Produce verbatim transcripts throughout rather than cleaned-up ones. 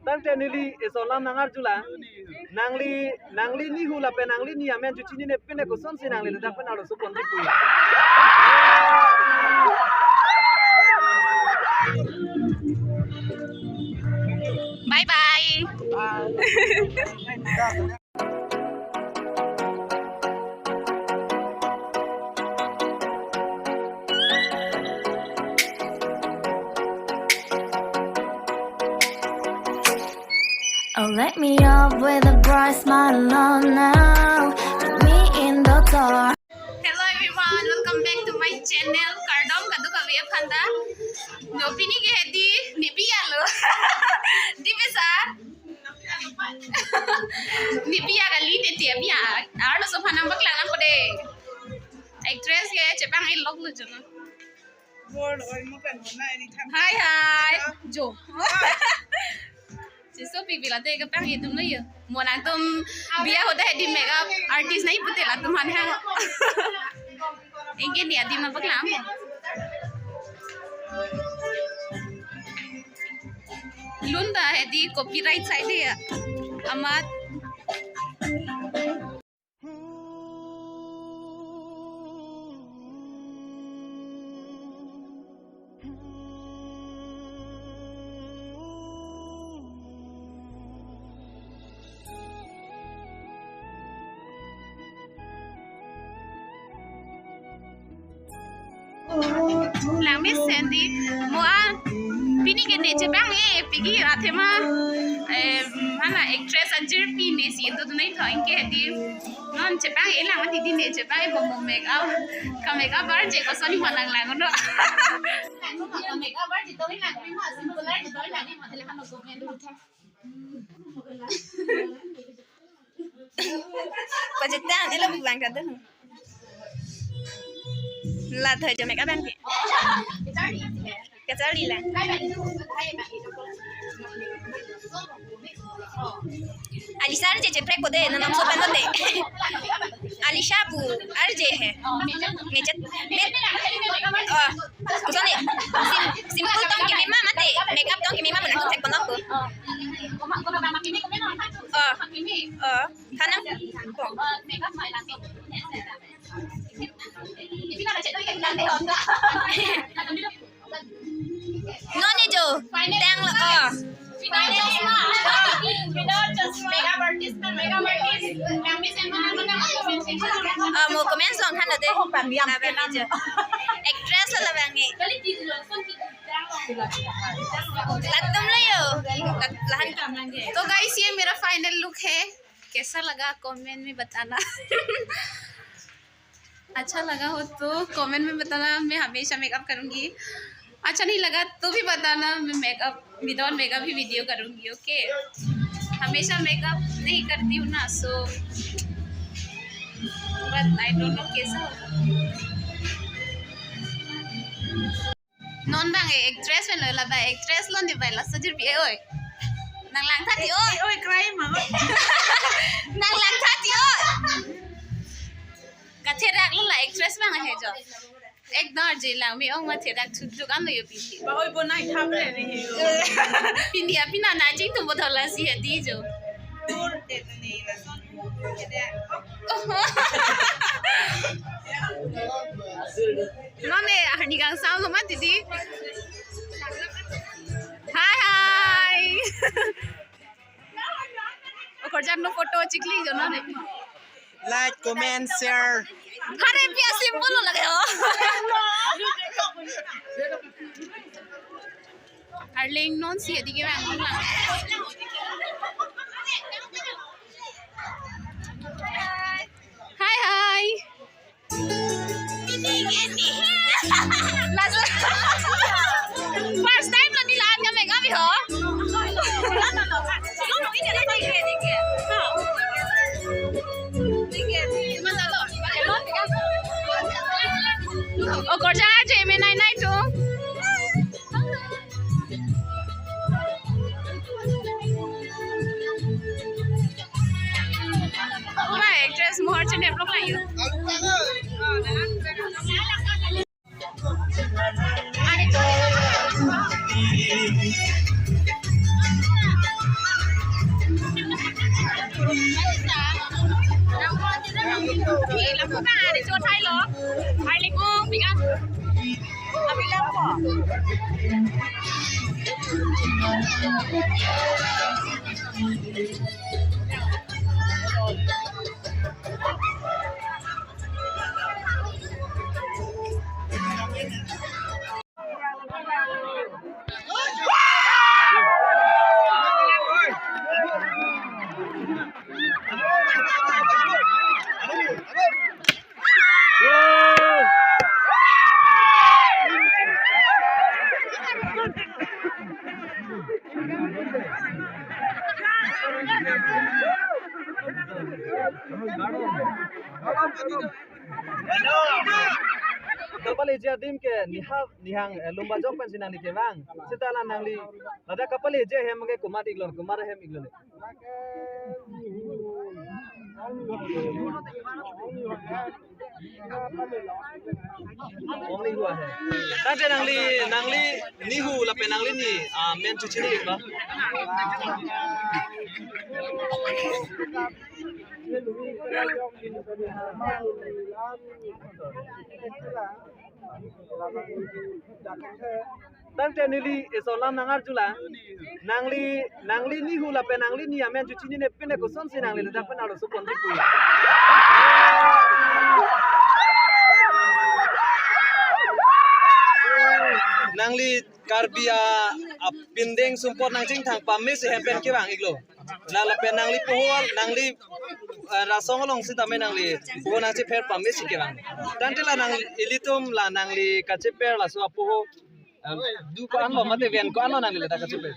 Tangte neli eson alam nangarjulang. Nangli, nangli nihu lapen nangli ni amen ju chinine pine kosonsi nangli ladak pen arloso ponji pu. Bye bye. Oh, let me up with a bright smile on now. Put me in the dark. Hello everyone, welcome back to my channel, Kardom Kadokave Aphanta. No, pini ke hedi, ne biya lo. Di besa. Ne biya kali, ne tiya biya. Arloso aphan nangpaklang nangpo de. Actress ke chepang-e lok lo jono. Hi, hi. Jo. Siso pi bila de kapang-e atum lo yo. Mo nangtum biya ahut hedi makeup artist nai pute latum aphan ha. Anke ne adim nangpaklang mo. Lun ta hedi copyright side ya. Amat. Langmesen di, mo a, pini ke ne chepang-e, pigi athema, eh, mana actress ajirpi ne si do nai tho anke di, non chepang-e lang mati di ne chepang-e mo mo makeup, ka makeup artist koson ni manang lang no. Ka makeup artist to ni lang, ma simple artist to ni lang, ma thela hano comment. Pajitang elo bang kado. La thoi jo makeup an ke. Kacharli la. Alisha arje cheprek ko de, nanam so pen de. Alisha pu arje he. Ngechat. Oh. Kusoni, sim-, simple tong kimi ma mati, makeup tong kimi ma mana kung tek ponok ko. Oh. Oh. Kanang. No ne jo. Tang lo. Oh. Without chashma. Without chashma. Makeup artist na makeup artist. Kami sen mana mana comment section. Ah, mo comment song kan de. Oh, bang yang. Actress la bang ni. Latum lo yo. Lat-, lahan. तो गाइस, ये मेरा final look है। कैसा लगा, कमेंट में बताना। अच्छा लगा हो तो कमेंट में बताना, मैं हमेशा मेकअप करूँगी। अच्छा नहीं लगा तो भी बताना, मैं मेकअप, विदाउट मेकअप ही वीडियो करूँगी, ओके? हमेशा मेकअप नहीं करती हूँ ना, so, but I don't know कैसा होगा। Non bang e actress pen lo, la bang actress lo ne bai laso ajirpi e oi. Nang langtha ti oi. Oi, cry ma. Nang langtha ti oi. Katherak lo la actress bang he jo. Ek dar je lang me ong ma therak thut juk an lo yo pini. Ba oi bo nai thap le re he yo. Pini a pina na jing tum bo thola si he di jo. Pur te ne la son pur ke de. Non ne arni kangsam lo ma didi. Hi, hi. Okorjang no photo chikli jo non ne. Like, comment, share. Hare pia symbol lo lage ho. Arleng non si digi bang lang. Hi, hi. Last, first time lo di la-an ka makeup ho. Okorjang arje me nai nai tu. Wah, actress mohor chene vlog lang yo. Kapaleji adim ke niha nihang, eh, lumba jok pensi nangli kevang. Seta la nangli, ladak kapaleji ahem ke komat iklo, komat ahem iklo le. Only who ahem. Tangte nangli, nangli nihu lapen nangli ni, ah, men chuchini ba. Tangte neli eson alam nangarjulang. Nangli, nangli nihu lapen nangli ni amen chuchinine pine kosonsi nangli ladak pen arloso ponji pu. Nangli Karbi a, apindeng sumpot nangchingthang pame si hem pen kevang iklo. La lapen nangli poho, nangli, eh, rasong along sitame nangli poho nangchepher pame si kevang. Tangte la nang ilitum la nangli kacheper laso apoho, eh, du ko-an lo mate ven ko-an lo nangli ladak kacheper.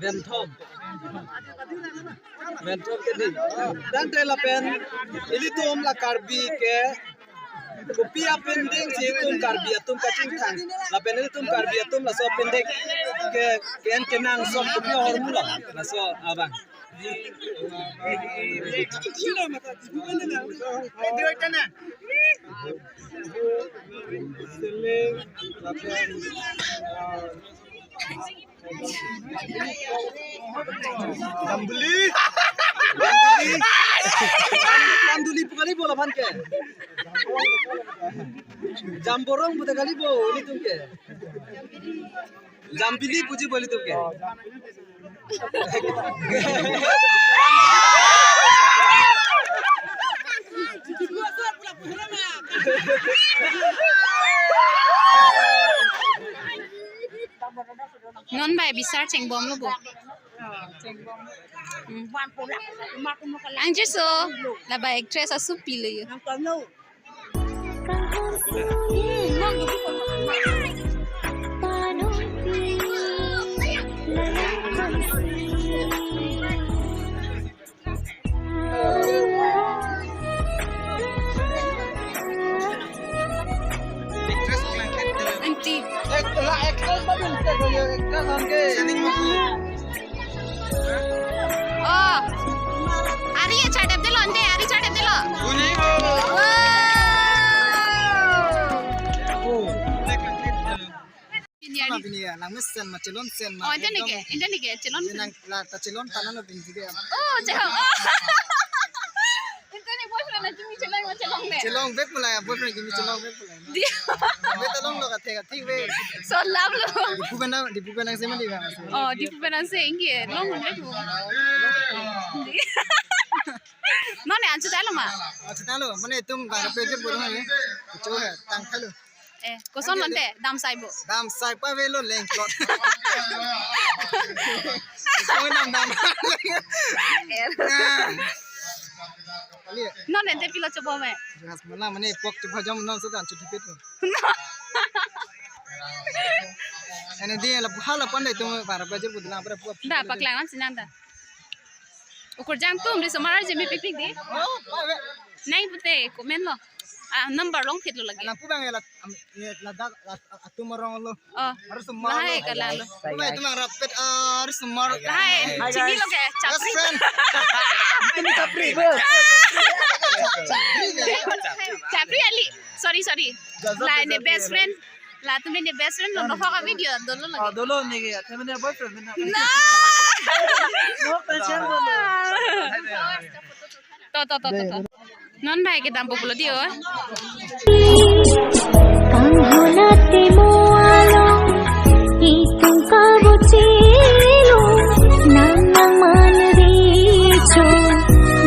Venthom. Venthom ke di. Tangte lapen ilitum la Karbi ke kopi apindeng si itum Karbi atum kachingthang. Lapen ilitum Karbi atum laso apindeng ke, ke-en kenangsot kopi ahormu lo. Laso abang. Jambili. Jambili. Jambili pu kali bo laphan ke. Jamborong pu ta kali bo ilitum ke. Jambili puji bo ilitum ke. Non bai bisar chengbomlo bo. Hmm. Angjiso, la bai actress asu pilo yo. Aunty. Ek-, la actress ba dun, actress, actress anke. Oh. Ari chadep delo ante, ari chadep delo. Uni ho. Wow. Oh. Pini ari. Pini ya, nang mesen ma chelon sen ma. Oh, ente nike, ente nike, chelon. Nang la ta chelon tanah lo pini dia. Oh, chelon. Oh. Ente ni boyfriend na kimi chelon ma chelon ne. Chelon bek mulai, boyfriend kimi chelon bek mulai. Dia. Be talong lo kathe kathi be. So love lo. Dipu benang, Dipu benang se mandi bang. Oh, Dipu benang se ingke long bek mo. Non ne anchu talo ma. Anchu talo, mane tum bara pe je bodo hai. Cho hai, tang khalo. Eh, koson lo ante, dam sai bo. Dam sai pa velo lengklot. Koi nam dam. Non ante pilo chobo me. Jas mala mane pok chobo jam non so dan chuti pet. Ene dia la hala pande tum bara belajar budla para pok. Da paklang nam sinang da. Ukur jang tum di somar je mepikpik di. Oh, pa ve. Nai pute comment lo. Ah, number longphit lo lagi. Alang pu bang ya lat, am, ya ladak lat, atum arong lo. Oh. Harus semar. Lahai lo. Kalang lo. Pu bang itu mang rapet, ah, harus semar. Lahai. Hi, chini guys. Lo ke, best chapri. Friend. Itu nih chapri. Chapri kali. Sorry, sorry. Jajak, lahai ne jajak, best friend. Latum ne best friend lo, no, ka video dolo lagi. Oh, dolo ne ke, ya. Temen ya boyfriend, benar. No. No, tension dolo. To, to, to, to, to. Non bhai kedam po pulo di o. Kanghon atimo along itum kabuchilo, nang nang manricho,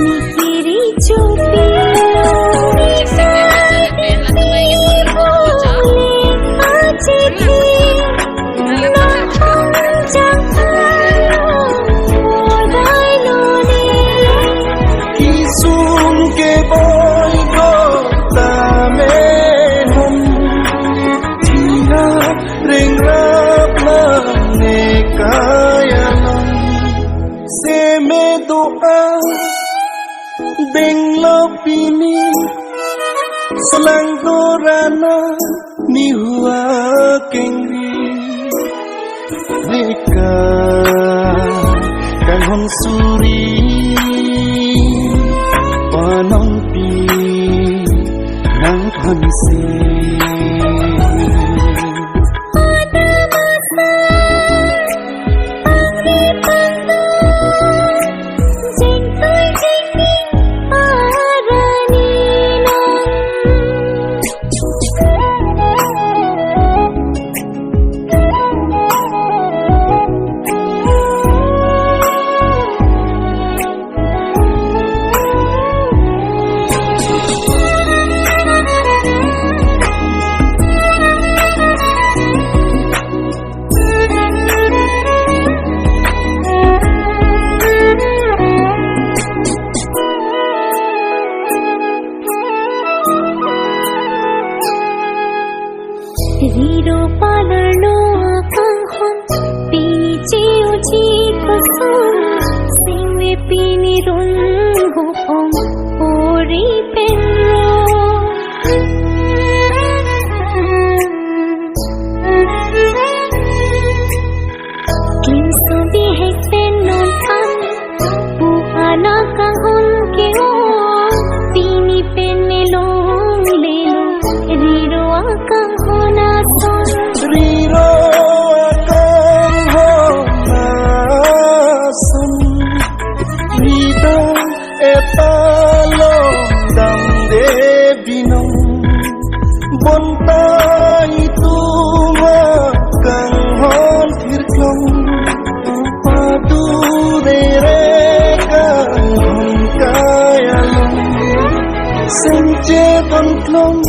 nikiricho pilo. Kisum ke boi ko tame hum, tina ring rap la ne kaya lang. Seme doa denglo pini, selang dorana nihu akengri. Neka kanghon suri panongpi nang thansi. Riro palarlo akanghon, pini cheuji koson, singve pini run gopong, ori penro. Kim sobi hai sen non an, pu anak kanghon ke o, pini pen me longlelo, riro akanghon ason. Riro akanghon ason, rida epalong damde binong. Bonta itum akanghon thirklong, padu dere kanghon kaya long. Sengche bonklong,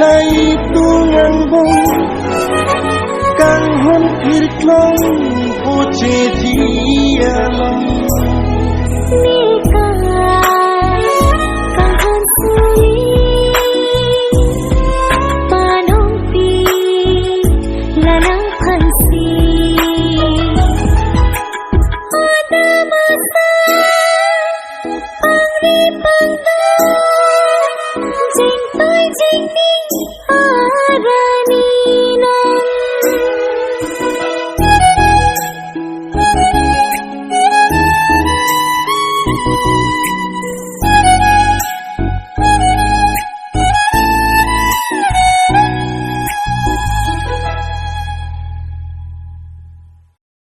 la itum angbong, kanghon thirklong